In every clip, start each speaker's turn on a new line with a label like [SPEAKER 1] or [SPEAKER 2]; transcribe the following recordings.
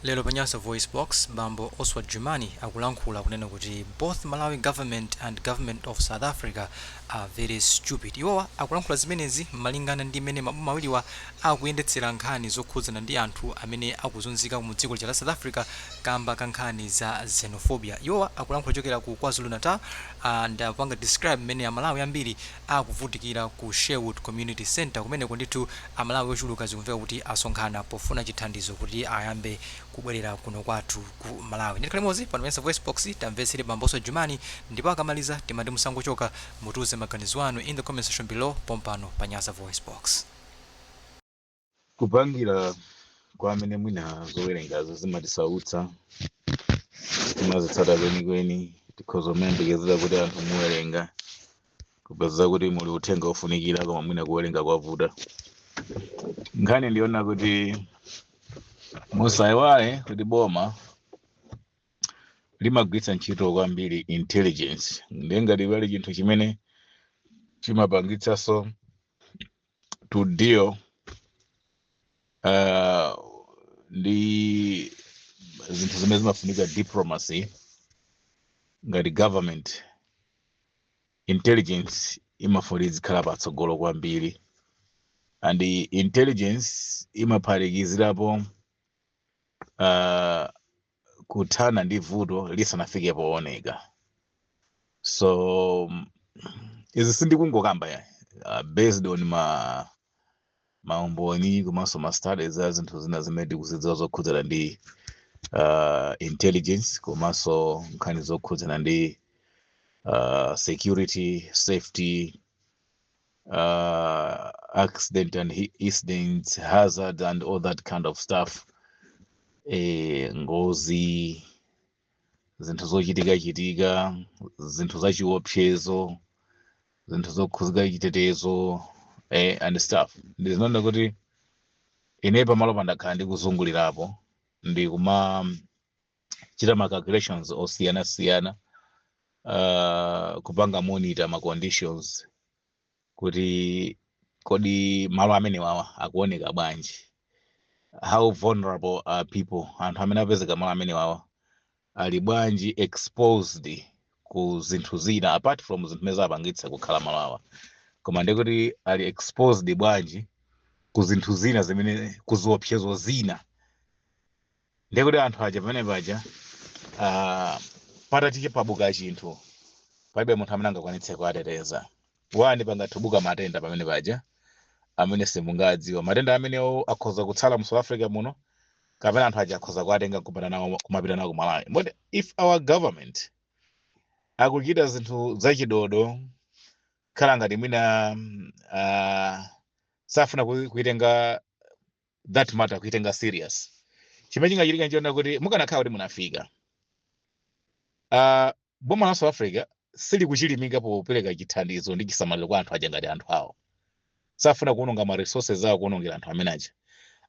[SPEAKER 1] Lero pa Nyasa Voice Box, bambo Oswald Jumani akulankhula kunena kuti both Malawi government and government of South Africa are very stupid. Iwowa akulankhula zimenezi malingana ndi mmene maboma awiriwa akuyendetsera nkhani zokhudzana ndi anthu amene akuzunzika mu dziko la South Africa kamba ka nkhani za xenophobia. Iwowa akulankhula kuchokera ku KwaZulu Natal and apanga describe mmene Amalawi ambiri akuvutikira ku Sherwood Community Center. Kumeneko ndithu Amalawi ochuluka zikumveka kuti asonkhana pofuna chithandizo kuti ayambe kubwerera kuno kwathu ku Malawi. Ndikhale limodzi pano pa Nyasa Voice Box, tamvetsere bambo Oswald Jumani, ndipo akamaliza timati musangochoka, mutiuze maganizo anu in the comment section below pompano pa Nyasa Voice Box.
[SPEAKER 2] Kupangira kwa amene mwina zowerengazo zimatisautsa, timazitsata kwenikweni, tikhoza kumayembekezera kuti anthu muwerenga, kupeza kuti muli uthenga ofunikira, koma mwina kuwerenga kwavuta. Nkhani ndiona kuti musayiwale kuti boma limagwiritsa ntchito kwambiri intelligence. Ndiye ngati pali chinthu chimene chimapangitsanso to deal ndi zinthu zimene zimafunika diplomacy, ngati government, intelligence imafunika izikhala patsogolo kwambiri. And intelligence imaphatikizirapo kuthana ndi vuto lisanafike pooneka. So izi sindikungokamba ya, based on ma maumboni komanso ma studies a zinthu zina zimene tikuzidziwa zokhudzana ndi intelligence komanso nkhani zokhudzana ndi security, safety, accident and incidents, hazard and all that kind of stuff, ngozi, zinthu zochitika chitika, zinthu zachiopsezo, zinthu zokhuzika chitetezo and stuff. Ndizinaona kuti ine pamalo pandakhala ndikuzungulirapo, ndikumachita ma calculations osiyanasiyana, kupanga monitor ma conditions kuti kodi malo amene wawa akuoneka bwanji, how vulnerable are people, anthu amene apezeka malo amene wawa ali bwanji exposed ku zinthu zina apart from zinthu zimene zapangitsa kukhala malo awa, koma ndikuti ali exposed bwanji ku zinthu zina zimene, ku ziopsezo zina. Ndikuti anthu aja pamene paja, patati pabuka chinthu, palibe munthu amene angakwanitse kuwateteza. Wani, pangathubuka matenda pamene paja amene simungadziwa. Matenda amenewo akhoza kutsala mu South Africa muno, kapena anthu aja akhoza kuwatenga kupita nawo, kumapita nawo ku Malawi. But if our government akuchita zinthu zachidodo, khala ngati mwina safuna kuitenga that matter, kuitenga serious, chimene chingachitika nchiona kuti mukanakhala kuti munafika, boma la South Africa silikuchilimika popereka chithandizo ndi chisamaliro kwa anthu aja ngati anthu awo. Safuna kuononga ma resources awo kuonongera anthu amene aja.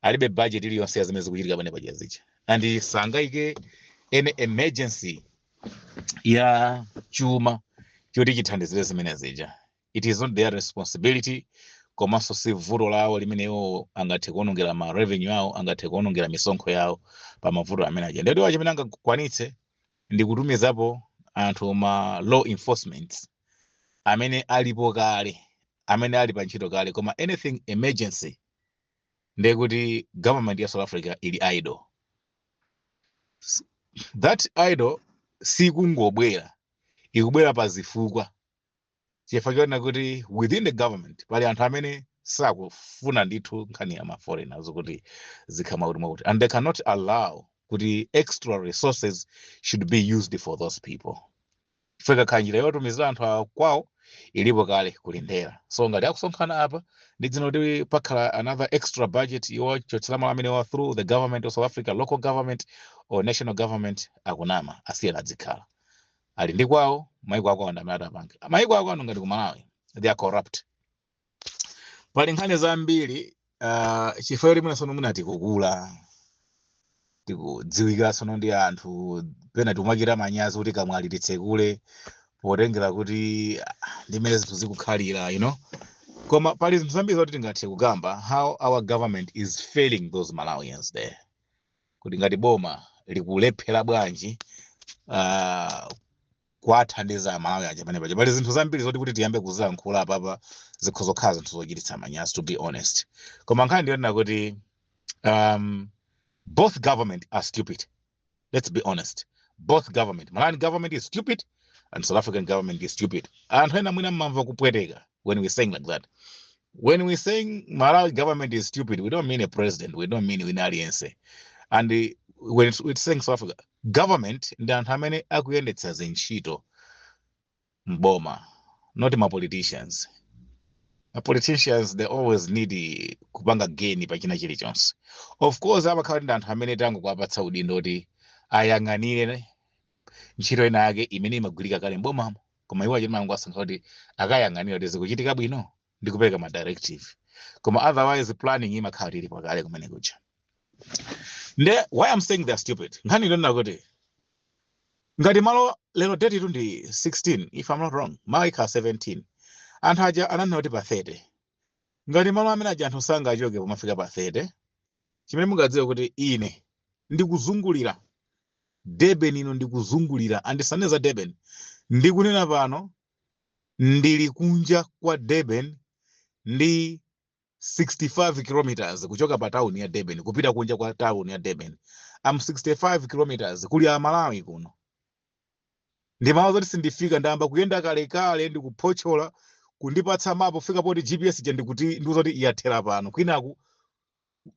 [SPEAKER 2] Alibe budget iliyonse ya zimene zikuchitika pamene paja zija, and sangayike any emergency ya chuma choti chithandizire zimene zija. It is not their responsibility, komanso si vuto lawo limene iwo angathe kuonongera ma revenue awo, angathe kuonongera misonkho yawo pa mavuto amene aja. Ndiyoti chimene angakwanitse ndi kutumizapo anthu, ma law enforcement amene alipo kale, amene ali pa ntchito kale, koma anything emergency, ndiye kuti government ya South Africa ili idle. That idle sikungobwera, ikubwera pa zifukwa, chifukwa chonena kuti within the government pali anthu amene sakufuna ndithu nkhani ya ma foreigners kuti zikhama kuti mwakuti, and they cannot allow kuti extra resources should be used for those people. Chifukwa ikakhala njira yotumizira anthu awa kwawo, ilipo kale kulindera. So ngati akusonkhana apa ndi dzina kuti pakhala another extra budget yochotsera malo amenewa through the government of South Africa, local government or national government, akunama. Asiyena adzikhala ali ndi kwawo, maiko akwawo ndi amene atapange. Maiko akwawo ngati ku Malawi, they are corrupt. Pali nkhani zambiri, chifukwa choti mwina sono mwina tikukula, tikudziwika sono ndi anthu, pena tikumachita manyazi kuti kamwali titsekule, potengera kuti ndi mmene zinthu zikukhalira. Koma pali zinthu zambiri zoti tingathe kukamba how our government is failing those Malawians there. Kuti ngati boma likulephera bwanji kuwathandiza Amalawi aja pamene paja. Pali zinthu zambiri zoti kuti tiyambe kuzilankhula apapa zikhoza kukhala zinthu zochititsa manyazi, to be honest. Koma nkhani ndiyonena kuti both government are stupid. Let's be honest, both government, Malawian government is stupid and South African government is stupid. Anthu ena mwina mmamva kupweteka when we saying like that. When we saying Malawi government is stupid, we don't mean a president, we don't mean wina aliyense. And when it's saying South Africa government, ndi anthu amene akuyendetsa zintchito mboma, not ma politicians. Ma politicians, they always need kupanga gain pa china chilichonse. Of course amakhala ndi anthu amene tangokuwapatsa udindo kuti ayang'anire ntchito ina yake imene imagwirika kale mbomamo, koma iwo achiti mangu asankha kuti akayang'anira kuti zikuchitika bwino ndi kupereka ma directive, koma otherwise planning imakhala ili pakale kumene kuja. Nde why I'm saying they're stupid, nkhani ndonena kuti ngati malo lero date itu ndi 16, if I'm not wrong, mawa ikhala 17. Anthu aja ananena kuti pa 30. Ngati malo amene aja anthu sangachoke pomafika pa 30, chimene mungadziwe kuti ine ndikuzungulira Durban ino, ndikuzungulira andisaneza Durban, ndikunena pano ndili kunja kwa Durban, ndi 65 kilometers kuchoka pa town ya Durban kupita kunja kwa town ya Durban. Am 65 kilometers. Kuli Amalawi kuno, ndimawa zoti sindifika, ndayamba kuyenda kalekale, ndikuphotchola kundipatsa mapu, fika poti GPS ija ndikuti ndikuza kuti yathera pano, kwinaku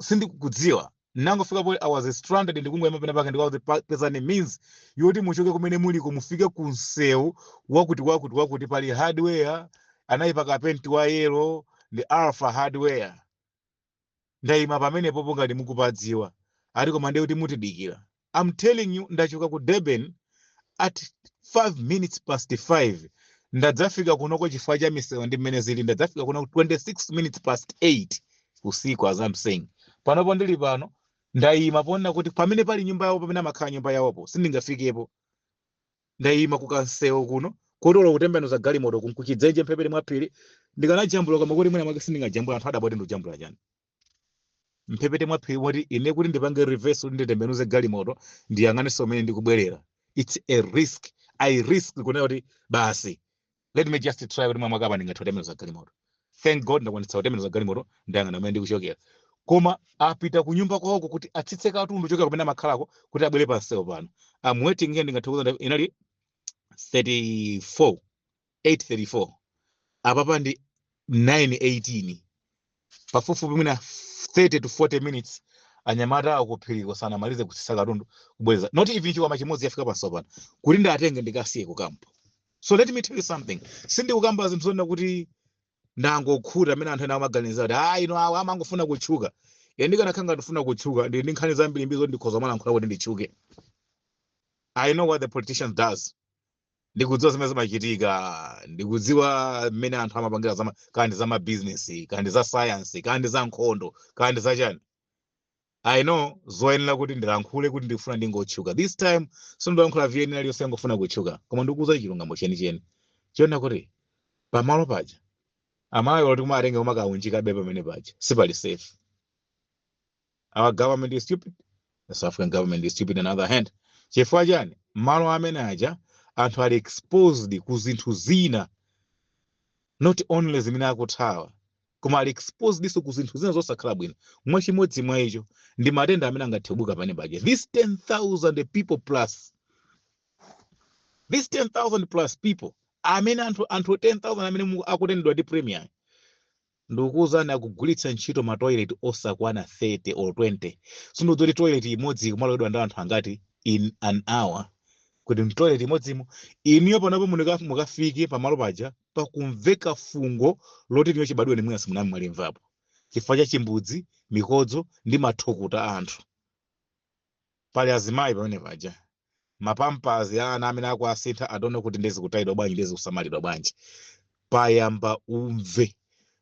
[SPEAKER 2] sindikukudziwa. Nangofika poti I was stranded, ndikungoyima pena pake, ndikuti pezani means yoti muchoke kumene muliko mufike ku msewu wakuti wakuti wakuti, pali hardware anayipaka penti wa yellow, ndi Alpha Hardware. Ndayima pamenepopo ngati mukupadziwa. Ati koma ndiye kuti mutidikira. I'm telling you, ndachoka ku Durban at 5 minutes past 5, ndadzafika kunoko chifukwa cha misewu ndi mmene zili, ndadzafika kuno 26 minutes past 8 usiku. As I'm saying panopo, ndili pano, ndayima poona kuti pamene pali nyumba yawo, pamene amakhala nyumba yawopo, sindingafikepo. Ndayima kukansewu kuno kotola kutembenuza galimoto kuchidzenje mphepete mwa phiri. Ndikanajambula, koma kuti mwina mwake sindingajambula, anthu adabwa kuti ndikujambula chani mphepete mwa phiri, moti ine kuti ndipange reverse, kuti nditembenuze galimoto ndiyang'anenso umene ndikubwerera, it's a risk. I risk kunena kuti basi, let me just try kuti mwamwaka apa ndingathe kutembenuza galimoto. Thank God ndakwanitsa kutembenuza galimoto, ndayang'ana umene ndikuchokera. Koma apita ku nyumba kwawoko kuti atsitse katundu kuchokera kumene amakhalako kuti abwere pansewu pano. I'm waiting here. Ndingathe kuuza inali 34 8:34, apapa ndi 9:18, pafupifupi mwina 30 to 40 minutes. Anyamata awo kuphiriko sanamalize kutsitsa katundu kubweza, not even chikwama chimodzi yafika pansewu pano kuti ndatenge ndikasiye ku camp. So let me tell you something, sindikukamba zinthu zonena kuti ndangokhuta amene anthu ena amaganiza kuti ah, ino awa amangofuna kutchuka. Ine ndikanakhala ngati ndifuna kutchuka, ndili ndi nkhani zambirimbiri zoti ndikhoza malankhula kuti nditchuke. I know what the politician does. Ndikudziwa zimene zimachitika, ndikudziwa mmene anthu amapangira zama kandi za mabizinesi, kandi za science, kandi za nkhondo, kandi za chani. I know zoyenera kuti ndilankhule kuti ndikufuna ndingotchuka. This time sindilankhula VN iliyonse yangofuna kutchuka, koma ndikuuza chilungamo chenicheni chiona kuti pamalo paja Amalawi oti kumaatenge kumakaunjikabe pamene paja sipali safe. Our government is stupid, the South African government is stupid on the other hand. Chifukwa chani? Malo amene aja anthu ali exposed ku zinthu zina, not only zimene akuthawa, koma ali exposed iso ku zinthu zina zosakhala bwino. Mwachimodzi mwa icho ndi matenda amene angathe kubuka pamene paja. This 10,000 people plus, this 10,000 plus people amene anthu 10,000 amene akutendedwa ndi premier, ndikukuwuzani akugwiritsa ntchito ma toilet osakwana 30 or 20. Sindidziwa kuti toilet imodzi ikumaloledwa ndi anthu angati in an hour kuti mtoilet imodzimo. Iniyo panopo mukafike pamalo paja, pakumveka fungo loti niyo chibadwe nimwe simunami mwalimvapo, chifukwa cha chimbudzi, mikodzo ndi mathukuta a anthu. Pali azimayi pamene paja, mapampers ya ana amene akuasintha adone kuti ndezi kutayidwa bwanji, ndezi kusamalidwa bwanji. Payamba umve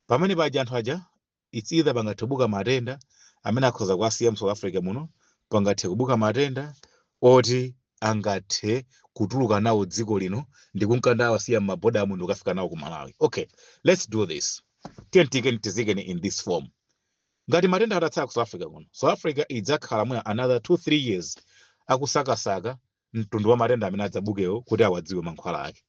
[SPEAKER 2] pamene paja anthu aja, it's either pangathe kubuka matenda amene akhoza kuasiya mu South Africa muno, pangathe kubuka matenda oti angathe kutuluka nawo dziko lino ndi kunkanda awasiya m'maboda amu ndi kukafika nawo ku Malawi. Okay, let's do this. Tiyeni tizikeni in this form. Ngati matenda atatsala ku South Africa kuno, South Africa idzakhala mwina another 2 3 years akusakasaka mtundu wa matenda amene adzabukewo kuti awadziwe mankhwala ake.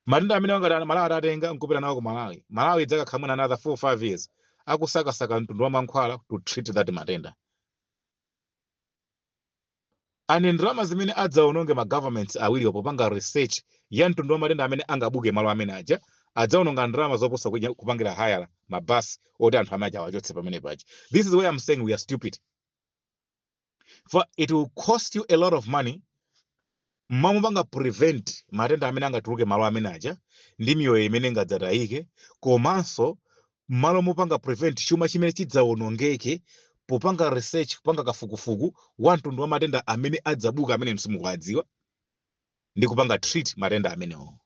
[SPEAKER 2] Matenda amene angati Malawi atatenga nkupita nawo ku Malawi, Malawi idzakakhala mwina another 4 5 years akusakasaka mtundu wa mankhwala to treat that matenda. Ane ndalama zimene adzaononge ma governments awiri popanga research ya mtundu wa matenda amene angabuke malo amene aja, adzaononga ndalama zoposa kupangira hire mabasi oti anthu amene aja awachotse pamene paja. This is where I'm saying we are stupid, for it will cost you a lot of money mmamupanga prevent matenda amene angatuluke malo amene aja ndi miyoyo imene ingadzatayike, komanso mmalo mopanga prevent chuma chimene chidzawonongeke popanga research, kupanga kafukufuku wa mtundu wa matenda amene adzabuka amene simukuwadziwa ndi kupanga treat matenda amenewo,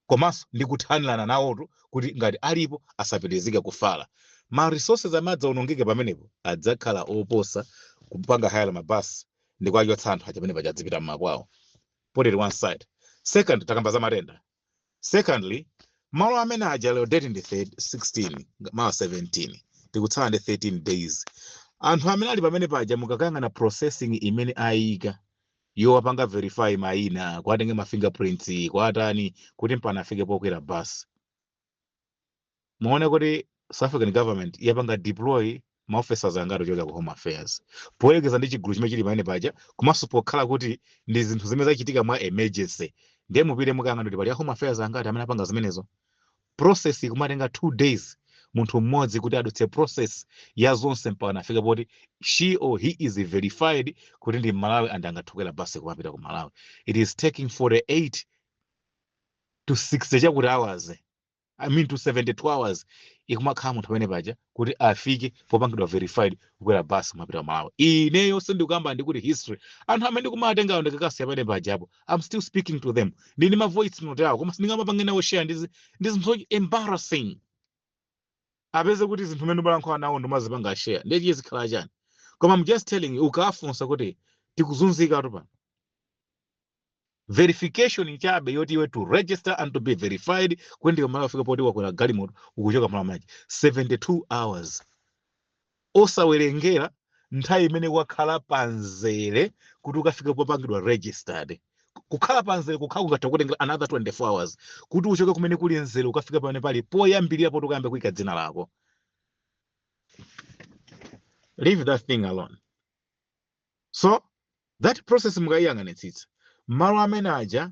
[SPEAKER 2] komanso ndi kuthanirana nawotu kuti ngati alipo asapitizike kufala. Ma resources amene adzawonongeke pamenepo adzakhala oposa kupanga hire mabasi ndi kuwachotsa anthu aja pamene paja adzipita mmakwawo. Put it one side. Second, takamba za matenda. Secondly, malo amene aja lero date ndi 16, mawa 17, tikutsala ndi 13 days. Anthu amene ali pamene paja, mukakayang'ana processing imene ayika yowapanga verify mayina, kuatenge ma fingerprints, kuatani kuti mpana afike pokwera bus, muone kuti South African government yapanga deploy ma officers angati ochokera ku Home Affairs poyerekeza ndi chigulu chimene chili pamene paja, komanso pokhala kuti ndi zinthu zimene zachitika mwa emergency. Ndiye mupite mukayang'ana kuti pali a Home Affairs angati amene apanga zimenezo. Process ikumatenga 2 days munthu mmodzi kuti adutse process ya zonse mpaka nafika poti she or he is verified kuti ndi Malawi and angathe basi kumapita ku Malawi. It is taking 48 to 60 chakuti hours, I mean to 72 hours ikumakhala munthu amene paja kuti afike popangidwa verified kukwera basi kumapita ku Malawi. Ineyo sindikuyamba ndikuti history. Anthu amene ndikumatengawo ndikakasiya pamene pajapo, I'm still speaking to them, ndini ma voice note awo, koma sindingamapange nawo share. Ndi zinthu embarrassing apeze kuti zinthu mmene umalankhula nawo ndimazipanga share, ndiye chiye zikhala chani? Koma I'm just telling you, ukafunsa kuti tikuzunzika tu pano, verification chabe yoti iwe to register and to be verified kuti ndiwe Malawi, afika poti wakwera galimoto ukuchoka malo maji, 72 hours, osawerengera nthawi imene wakhala panzere kuti ukafike popangidwa registered. Kukhala panzere kukhala kungatha kutengera another 24 hours kuti uchoke kumene kuli nzere ukafika pamene pali poyambirira poti ukayambe kuyika dzina lako. Leave that thing alone. So that process mukayiyang'anitsitsa, malo amene aja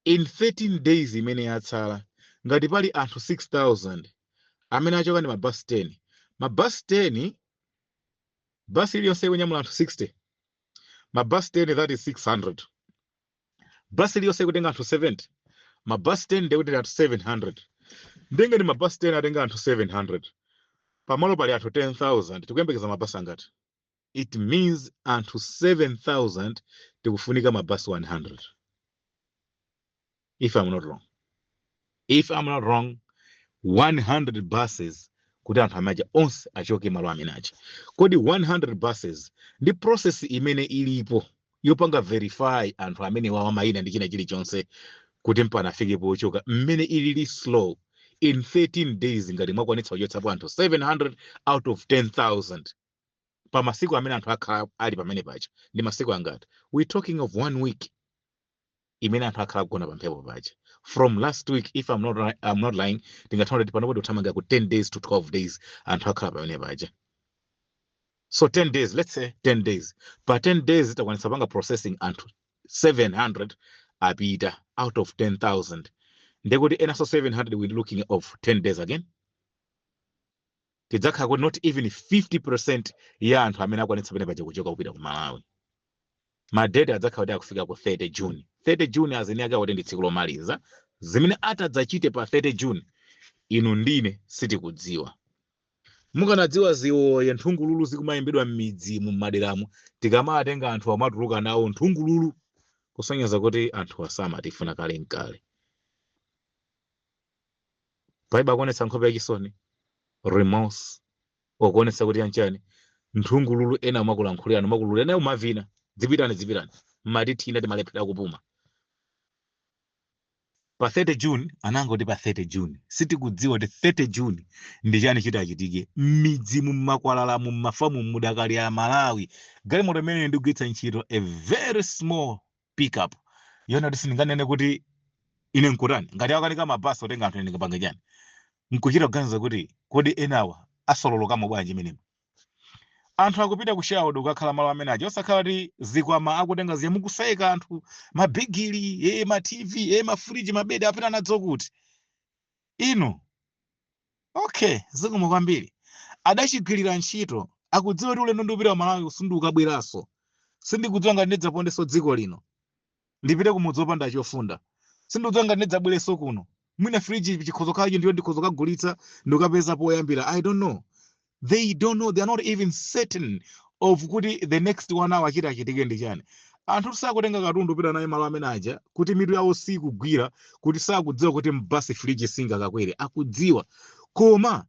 [SPEAKER 2] in 13 days imene yatsala, ngati pali anthu 6000 amene achoka ndi mabasi 10, mabasi 10, basi iliyonse ikunyamula anthu 60, mabasi 10, that is 600. Basi iliyonse ikutenga anthu 70, mabasi 10 ndekuti anthu 700. Ndengati mabasi 10 atenga anthu 700, pamalo pali anthu 10,000, tikuyembekeza mabasi angati? It means anthu 7000 tikufunika mabasi 100, if I'm not wrong. If I'm not wrong, 100 buses kuti anthu amaja onse achoke malo amene aja. Kodi 100 buses ndi process imene ilipo yopanga verify anthu amene wawa mayina ndi china chilichonse kuti mpana afike pochoka, mmene ilili slow, in 13 days ngati mwakwanitsa kuchotsapo anthu 700 out of 10,000, pa masiku amene anthu akhala ali pamene paja ndi masiku angati? We talking of one week imene anthu akhala kugona pa mphepo paja from last week. If I'm not lying, tingathawa kuti panopo tikuthamanga ku 10 days to 12 days anthu akhala pamene paja. So 10 days, let's say 10 days. Pa 10 days takwanitsa panga processing anthu 700 apita out of 10,000, ndekuti enanso 700, we looking of 10 days again, tidzakhala kuti not even 50% ya anthu amene akwanitsa pamene paja kuchoka kupita ku Malawi. Ma date adzakhala kuti akufika ku 30 June. 30 June azini ake akuti ndi tsiku lomaliza. Zimene atadzachite pa 30 June, inu ndine sitikudziwa. Mukanadziwa ziwoye nthungululu zikumayimbidwa m'midzi mu maderamo, tikamatenga anthu amatuluka nawo nthungululu, kusonyeza kuti anthu asamatifuna kale nkale. Paiba akuonetsa nkhope yachisoni, remorse, okuonetsa kuti yanchani nthungululu. Ena umakulankhulirana, umakulula, ena umavina, dzipitani, dzipitani, mmati thina timalephera kupuma. Pa 30 June anangoti, pa 30 June sitikudziwa kuti 30 June ndi chani chitachitike m'midzi, mummakwalala, mummafamu mudakali a Malawi. Galimoto imene ndikugwiritsa ntchito, a very small pickup yona kuti sindinganene kuti ine nkutani ngati akanika mabasi otenga anthu, ine ndingapange chani? Nkuchita kuganiza kuti kodi enawa asololokamo bwanji imenemo? Anthu akupita ku Sherwood kukakhala malo amene aja osakhala kuti zikwama akutenga ziya, mukusayika anthu mabigili, ma TV, mafriji, mabedi, apita nadzo kuti inu? Okay, zikomo kwambiri. Adachigwirira ntchito, akudziwa kuti ulendo ndikupita ku Malawi sindikukabweranso, sindikudziwa ngati ndidzapondenso dziko lino, ndipite kumudzi wopanda chofunda, sindikudziwa ngati ndidzabwerenso kuno. Mwina friji chikhozo khala ndiyo ndikhozo kagulitsa ndikukapeza poyambira. I don't know, they don't know, they are not even certain of kuti the next one hour chiti achitike ndi chani. Anthu sakutenga katundu kupita naye malo amene aja kuti mitu yawo sikugwira, kuti sakudziwa kuti mbasi friji singakakwere. Akudziwa, koma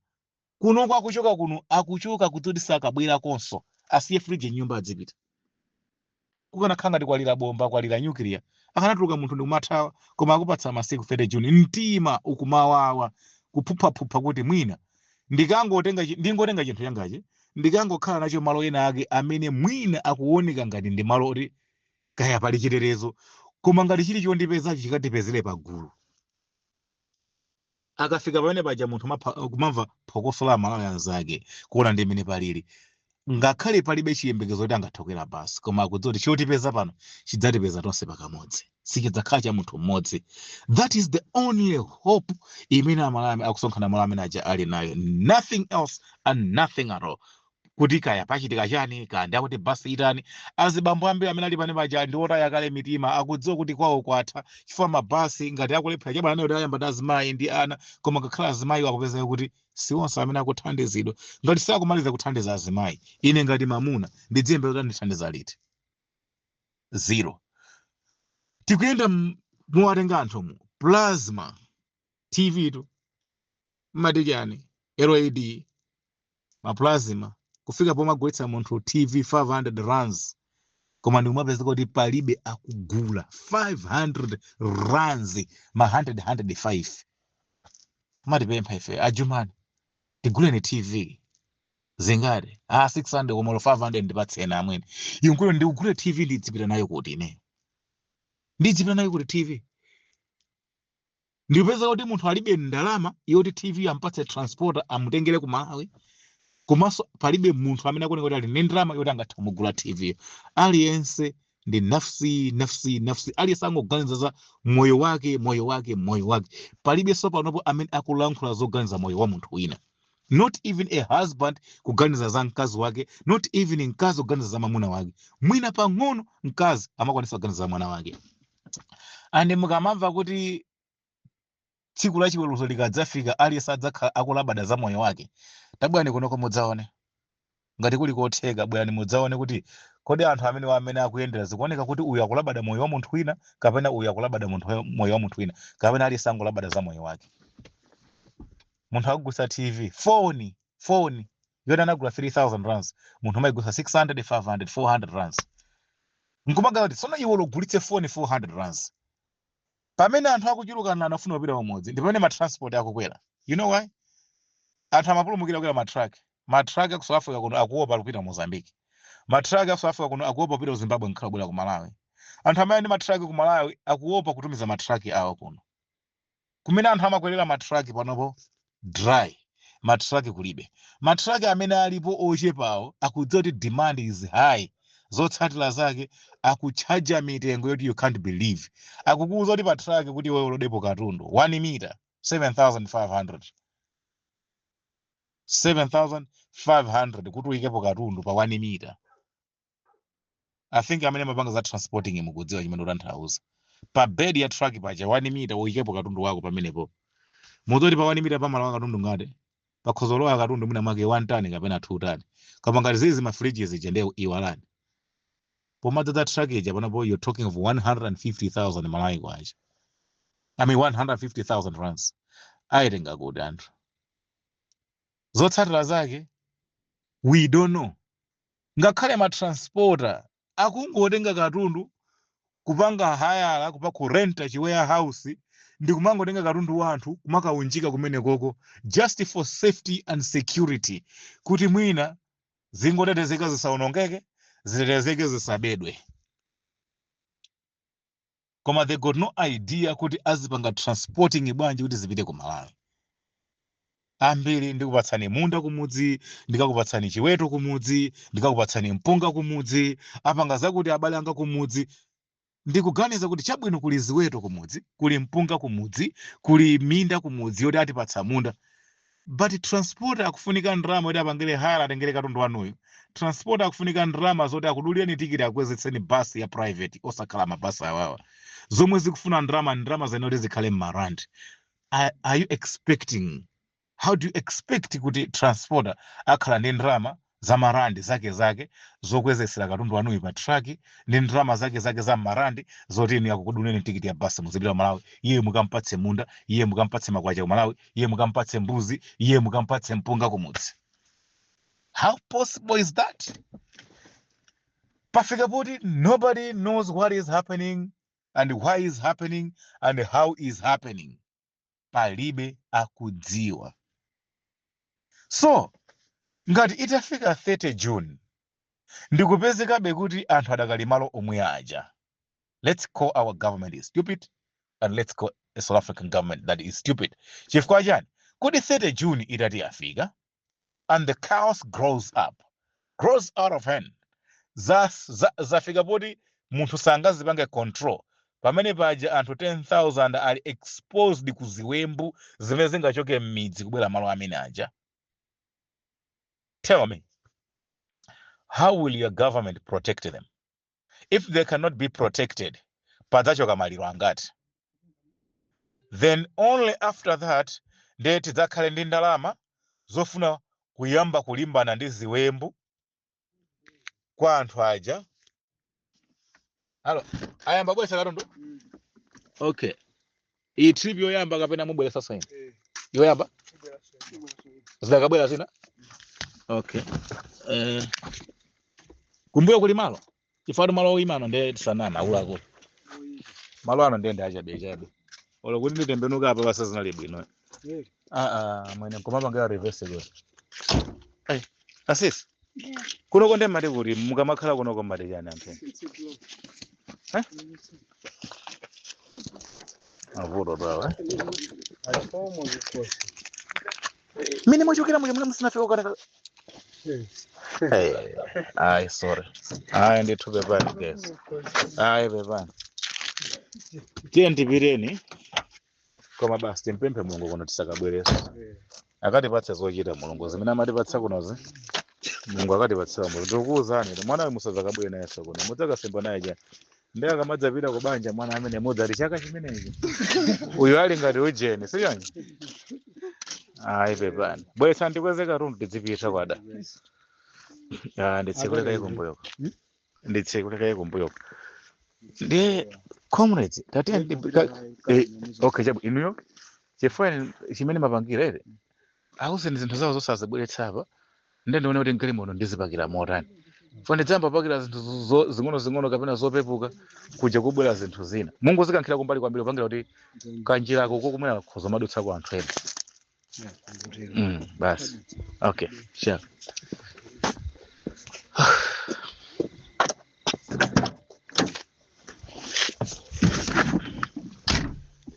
[SPEAKER 2] kunoko akuchoka kuno, akuchoka kuti sakabwerakonso, asiye friji nyumba adzipita. Kukanakhala ngati kwalira bomba, kwalira nuclear, akanatuluka munthu ndikumathawa. Koma akupatsa masiku 30 June, mtima ukumawawa, kuphuphaphuphapha kuti mwina ndikangotenga ndingotenga chinthu changachi, ndikangokhala nacho malo ena ake amene mwina akuoneka ngati ndi malo oti kaya pali chitetezo, koma ngati chili chondipezacho chikatipezere pagulu. Akafika pamene paja munthu kumamva phokoso la Malawi anzake, kuona ndi imene palili, ngakhale palibe chiyembekezo kuti angathe basi, koma akudziwa kuti chotipeza pano chidzatipeza tonse pakamodzi, sichidzakhala cha munthu mmodzi. That is the only hope imene Amalawi akusonkhana malo amene aja ali nayo, nothing else and nothing at all. Kuti kaya pachitika chani, kaya ndakuti basi itani, azibambo ambiri amene ali pane paja ndi otaya kale mitima, akudziwa kuti kwawo kwatha, chifukwa mabasi ngati akulephera chabwana kuti ayamba ndi azimayi ndi ana, koma ngakhala azimayi akupezeka kuti si onse amene akuthandizidwa. Ngati sakumaliza kuthandiza azimayi, ine ngati mamuna ndidziyembera kuti andithandiza liti? Zero. Tikuyenda muwatenga anthu mu plasma TV tu, mmati chani, LED, maplasma, kufika pomagulitsa munthu TV 500 rands, koma ndikumapezeka kuti palibe akugula. 500 rands, ma 100 105 amatipempha ife, "Ajumani, tiguleni TV." Zingati? Ah, 600, koma 500 ndipatseni amwene. Inkulo ndikugule TV, ndidzipita nayo kuti? Ine ndidzipita nayo kuti TV? Ndikupeza kuti munthu alibe ndalama yoti TV ampatse transporter amutengere ku Malawi, komanso palibe munthu amene akuoneka kuti ali ndi ndalama yoti angathe kumugula TV. Aliyense ndi nafsi, nafsi, nafsi. Aliyense angoganiza za moyo wake, moyo wake, moyo wake. Palibenso panopo amene akulankhula zoganiza moyo wa munthu wina, not even a husband kuganiza za mkazi wake, not even mkazi kuganiza za mwamuna wake. Mwina pang'ono mkazi amakwanisa kuganiza za mwana wake. And mukamamva kuti tsiku la chiweruzo likadzafika aliyense adzakhala akulabada za moyo wake, tabwerani kunoko mudzaone. Ngati kuli kotheka, bwerani mudzaone kuti kodi anthu amene amene akuyendera zikuoneka kuti uyu akulabada moyo wa munthu wina, kapena uyu akulabada moyo wa munthu wina, kapena aliyense angolabada za moyo wake. Munthu akugulitsa TV, foni, foni yoti anagula 3000 rands, munthu umayigulitsa 600, 500, 400 rands. Nkumagala kuti tsono iwe ugulitse foni 400 rands pamene anthu akuchulukana, anafuna kupita pamodzi, ndi pamene matransport akukwera. You know why? Anthu amapulumukira kukwera matruck. Matruck aku South Africa kuno akuopa kupita Mozambique, matruck aku South Africa kuno akuopa kupita ku Zimbabwe, nkhala kubwera ku Malawi. Anthu amene ndi matruck ku Malawi akuopa kutumiza matruck awo kuno. Kumene anthu amakwerera matruck panopo dry, matruck kulibe. Matruck amene alipo ochepawo akudziwa kuti demand is high. Zotsatira zake akutchaja mitengo yoti you can't believe. Akukuwuza kuti pa truck kuti iwe ulodepo katundu 1 meter, 7500, 7500 kuti uyikepo katundu pa 1 meter. I think amene mapanga za transporting mukudziwa chimene utanthauza. Pa bed ya truck paja, 1 meter, uyikepo katundu wako pamenepo, muzoti pa 1 meter pamalowa katundu ngati pakhoza lowa katundu mwina mwake 1 ton kapena 2 ton, koma ngati zizi ma fridges ija ndiye iwalani. Pomadzaza truck ija panopo, you're talking of 150,000 Malawi kwacha, I mean 150,000 rands. Ayitenga kuti anthu? Zotsatira zake we don't know. Ngakhale matransporter akungotenga katundu kupanga hayala kupa kurenta chi warehouse. Ndikumangotenga katundu wa anthu kumakaunjika kumene koko just for safety and security, kuti mwina zingotetezeka, zisawonongeke, zitetezeke, zisabedwe. Koma they got no idea kuti azipanga transporting bwanji kuti zipite ku Malawi. Ambiri, ndikupatsani munda kumudzi, ndikakupatsani chiweto kumudzi, ndikakupatsani mpunga kumudzi, apanga zakuti abale anga kumudzi. Ndikuganiza kuti chabwino, kuli ziweto kumudzi, kuli mpunga kumudzi, kuli minda kumudzi yoti atipatsa munda, but transport akufunika ndalama yoti apangire hire, atengere katundu wanuyo. Transport akufunika ndalama zoti akudulireni tikiti, akwezetseni basi ya private, osakhala mabasi awawa, zomwe zikufuna ndalama, ndalama zene kuti zikhale mmarandi. Are you expecting, how do you expect kuti transporter akhala ndi ndalama za marandi zake zake zokwezesera katundu wanuyu pa truck, ndi ndalama zake zake za marandi zoti inu akukudulireni tikiti ya basi muzipita Malawi, iye mukampatse munda, iye mukampatse makwacha ku Malawi, iye mukampatse mbuzi, iye mukampatse mpunga kumudzi? How possible is that? Pafika poti nobody knows what is happening and why is happening and how is happening. Palibe akudziwa. So ngati itafika 30 June ndikupezekabe kuti anthu adakali malo omwe aja, let's call our government is stupid and let's call a South African government that is stupid. Chifukwa chani? Kuti 30 June itati yafika and the chaos grows up, grows out of hand, zafika poti munthu sangazipange control pamene paja, anthu 10,000 ali exposed ku ziwembu zimene zingachoke m'midzi kubwera malo amene aja. Tell me, how will your government protect them? If they cannot be protected, padzachoka maliro angati? Then only after that ndiye tidzakhale ndi ndalama zofuna kuyamba kulimbana ndi ziwembu kwa anthu aja. Alo, ayamba bwesa katundu. Okay, iyi trip yoyamba kapena mubweresa saini yoyamba, zidakabwera zina? Okay, kumbuyo kuli malo, chifukwa malo oyima ano ndiye tisanama, akuluakulu, malo ano ndiye ndi achabechabe. Olo kuti nditembenuka apa basa zinali bwino. Ah ah, mwene nkomapangira reverse kuti. Ai, asisi kunoko ndiye mati kuti mukamakhala kunoko mmati chani anthu ena? Eh? Mavuto tawa, eh? Mene mwachokera muja mune musinafika kukanaka. Hey, ayi, sorry, ayi ndithu, pepani guys, ayi pepani, tiye ndipireni. Koma basi timpemphe Mulungu kuno tisakabwereso, akatipatse zochita Mulungu. Zimene amatipatsa kunozi Mulungu akatipatsira. Mulungu, ndikukuwuzani, mwana uyu musadzakabwere nayenso kuno. Mudzakasemba naye cha ndi akamadzapita ku banja mwana amene mudzati chaka chimenechi uyu ali ngati ujeni sichonje. Ayi, pepani, bweretsa ndikweze katundu tidzipita kwada. Ah, nditsekulekayi kumbuyoko, nditsekulekayi kumbuyoko. Ndiye comrades, tatiye okay, chabu inuyo, chifukwa chimene mapangira ere awuzeni zinthu zawo zosazibweretsa apa, ndiye ndione kuti mgalimoto ndizipakira motani. Fo ndidzamba pakira zinthu zing'ono zing'ono kapena zopepuka, kuja kubwera zinthu zina mungozikankhira kumbali kwambiri, kupangira kuti kanjirako kokumwera khoza madutsa ku anthu ena. Basi, okay, sure.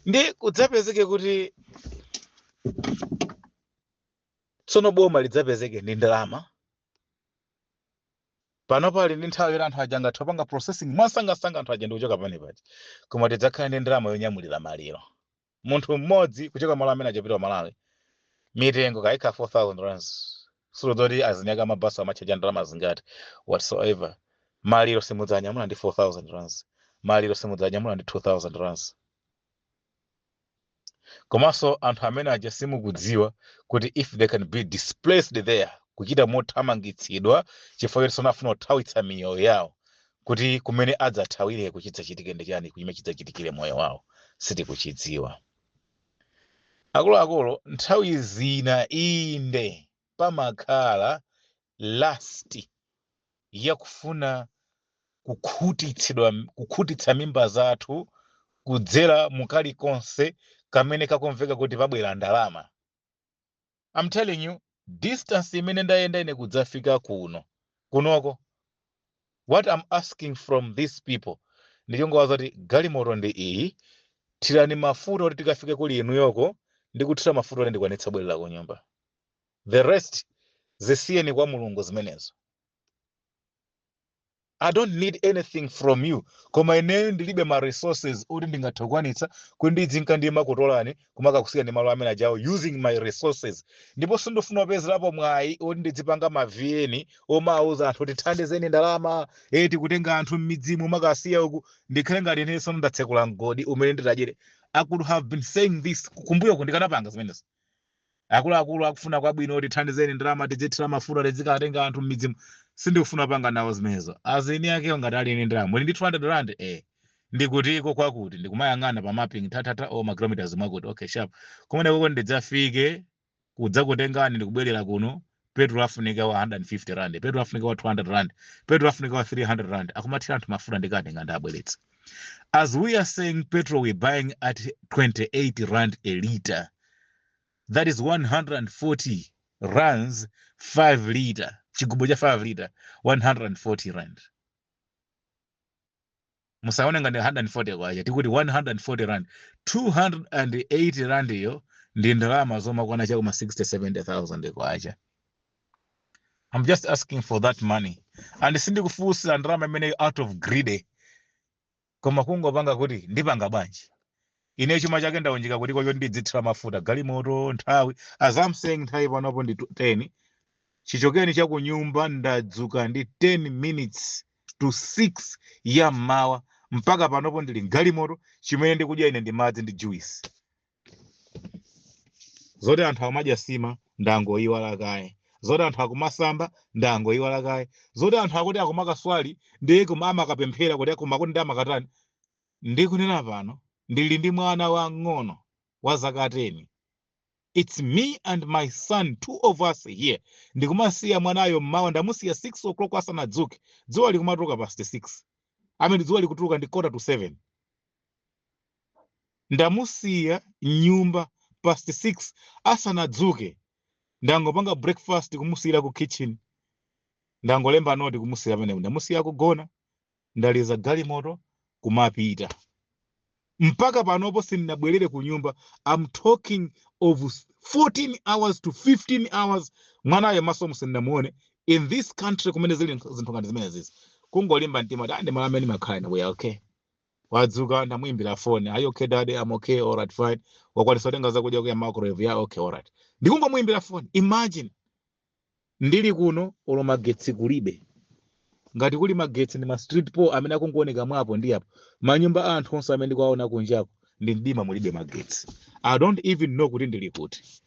[SPEAKER 2] Ndi kudzapezeke kuti tsono boma lidzapezeke ndi ndalama. Pano pali ndi nthawi yoti anthu aja angathe kupanga processing mwasangasanga, anthu aja ndikuchoka pamene paja, koma tidzakhala ndi ndalama yonyamulira maliro munthu mmodzi kuchoka malo amene achapita ku Malawi, mitengo kaikha 4000 rands, sulozoti azinyaka mabasi amachaja ndalama zingati whatsoever. Maliro simudzanyamula ndi 4000 rands, maliro simudzanyamula ndi 2000 rands. Komanso anthu amene aja simukudziwa kuti if they can be displaced there, kuchita mothamangitsidwa chifukwa choti sanafuna kuthawitsa miyoyo yawo, kuti kumene adzathawireko chidzachitike ndi chani, chimene chidzachitikire moyo wawo sitikuchidziwa. Akuluakulu, nthawi zina inde pamakhala lust yakufuna kukhutitsidwa, kukhutitsa mimba zathu. Kudzera mukalikonse kamene kakumveka kuti pabwera ndalama. I'm telling you, distance imene ndayenda ine kudzafika kuno kunoko, what I'm asking from these people ndichongowaza kuti galimoto ndi iyi, thirani mafuta kuti tikafike kuli inuyoko, ndi kuthira mafuta kuti ndikwanitse kubwerera ku nyumba. The rest zisiyeni kwa Mulungu zimenezo. I don't need anything from you, koma ineyo ndilibe ma resources kuti ndingathe kukwanitsa kuti ndidzinka ndima kutolani kumakakusiya ndi malo amene ajawo using my resources. Ndipo sindifuna kupezerapo mwayi oti ndidzipanga ma VN omauza anthu kuti thandizeni ndalama, tikutenga anthu m'midzimu makasiya uku, ndikhale ngati inenso ndatsekula mgodi umene nditadyere. I could have been saying this kumbuyo, ndikanapanga zimenezo. Akuluakulu akufuna kwabwino kuti thandizeni ndalama, tidzithira mafuta, tidzikatenga anthu m'midzimu. Sindikufuna panga nawo zimenezo. Azini akeyo ngati ali ine ndalama, muli ndi 200 rand, ndikutiko kwakuti ndikumayang'ana pa mapping tatata o ma kilometers mwakuti, okay, sharp, kumene koko ndidzafike kudzakutengani ndikubwerera kuno, petrol afunika wa 150 rand, petrol afunika wa 200 rand, petrol afunika wa 300 rand. Akumathira anthu mafuta, ndikatenga ndabweretsa. As we are saying, petrol we buying at 28 rand a liter. That is 140 rands 5 liter. Chigubu cha 5 liter, 140 rand. Musaone ngati 140 kwacha, tikuti 140 rand. 280 rand iyo ndi ndalama zomakwana chakuma 60 70,000 kwacha. I'm just asking for that money, and sindikufunsira ndalama imeneyo out of greed, koma kungopanga kuti ndipanga bwanji. Ine chuma chake ndaunjika kuti kwacho ndidzithira mafuta galimoto. Nthawi, as I'm saying, nthawi panopo ndi 10 chichokeni cha kunyumba. Ndadzuka ndi 10 minutes to 6 ya mmawa, mpaka panopo ndili mgalimoto. Chimene ndikudya ine ndi madzi ndi juice. Zoti anthu akumadya sima ndangoyiwala kaye, zoti anthu akumasamba ndangoyiwala kaye, zoti anthu akuti akumakaswali ndiye koma amakapemphera kuti koma kuti ndi amakatani. Ndikunena pano ndili ndi mwana wang'ono wa zaka 10. It's me and my son, two of us here. Ndikumasiya mwanayo mmawa, ndamusiya 6 o'clock asanadzuke, dzuwa likumatuluka past 6, I mean, dzuwa likutuluka ndi quarter to 7. Ndamusiya nyumba past 6 asanadzuke, ndangopanga breakfast kumusiyira ku kitchen, ndangolemba noti kumusiyira pamenepo, ndamusiya kugona, ndaliza galimoto kumapita. Mpaka panopo sindinabwerere ku nyumba. I'm talking of 14 hours to 15 hours. Mwanayo maso sindinamuone. In this country kumene zili zinthu ngati zimene zizi, kungolimba mtima kuti ande malo amene makhala ine, we are okay. Wadzuka, ndamuimbira phone, "Are you okay, Daddy?" "I'm okay." "Alright, fine. Wakwanisa kutenga zakudya kuya microwave ya?" "Okay, alright." Ndikungomuimbira phone. Imagine, ndili kuno olo magetsi kulibe. Ngati kuli magetsi ndi ma street pole amene akungooneka mwapo ndi apo. Manyumba a anthu onse amene ndikuwaona kunjako ndi mdima, mulibe magetsi. I don't even know kuti ndili kuti.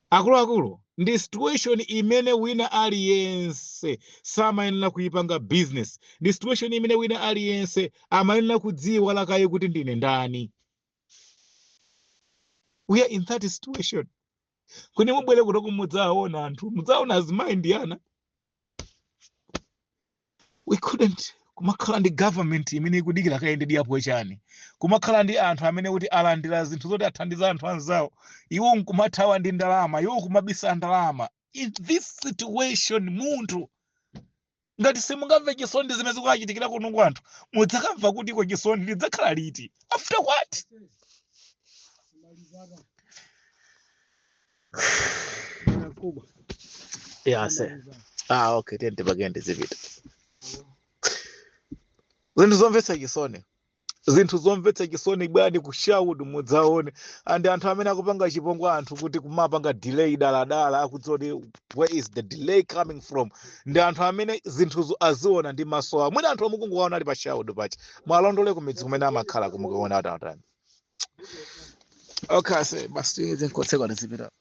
[SPEAKER 2] Akuluakulu, ndi situation imene wina aliyense samayenera kuipanga business. Ndi situation imene wina aliyense amayenera kudziwa lakaye kuti ndine ndani. We are in that situation. Kuni mubwere kutoku mudzaona anthu, mudzaona azimayi ndi ana. We couldn't kumakhala ndi government imene ikudikira kaye ndidiyapo chani, kumakhala ndi anthu amene kuti alandira zinthu zoti athandiza anthu anzawo, iwo nkumathawa ndi ndalama, iwo kumabisa ndalama. In this situation, munthu ngati simungamve chisoni zimene zikukachitikira kuno ku anthu, mudzakamva kuti iko chisoni lidzakhala liti? After what?
[SPEAKER 3] Malizana. Kubwa.
[SPEAKER 2] Yeah, sir.
[SPEAKER 3] Malizana.
[SPEAKER 2] Ah, okay, tiyeni pakende zipita. Zinthu zomvetsa chisoni, zinthu zomvetsa chisoni. Bwani ku Sherwood mudzaone, and anthu amene akupanga chipongwe anthu kuti kumapanga delay daladala, akudziwa kuti where is the delay coming from. Ndi anthu amene zinthuzo aziona ndi maso awo. Mwina anthu amukungowaona ali pa Sherwood pacha, mwalondole ku midzi kumene amakhala, kumukaona atani. Okay, se basi, tiye nkotseka, tizipita.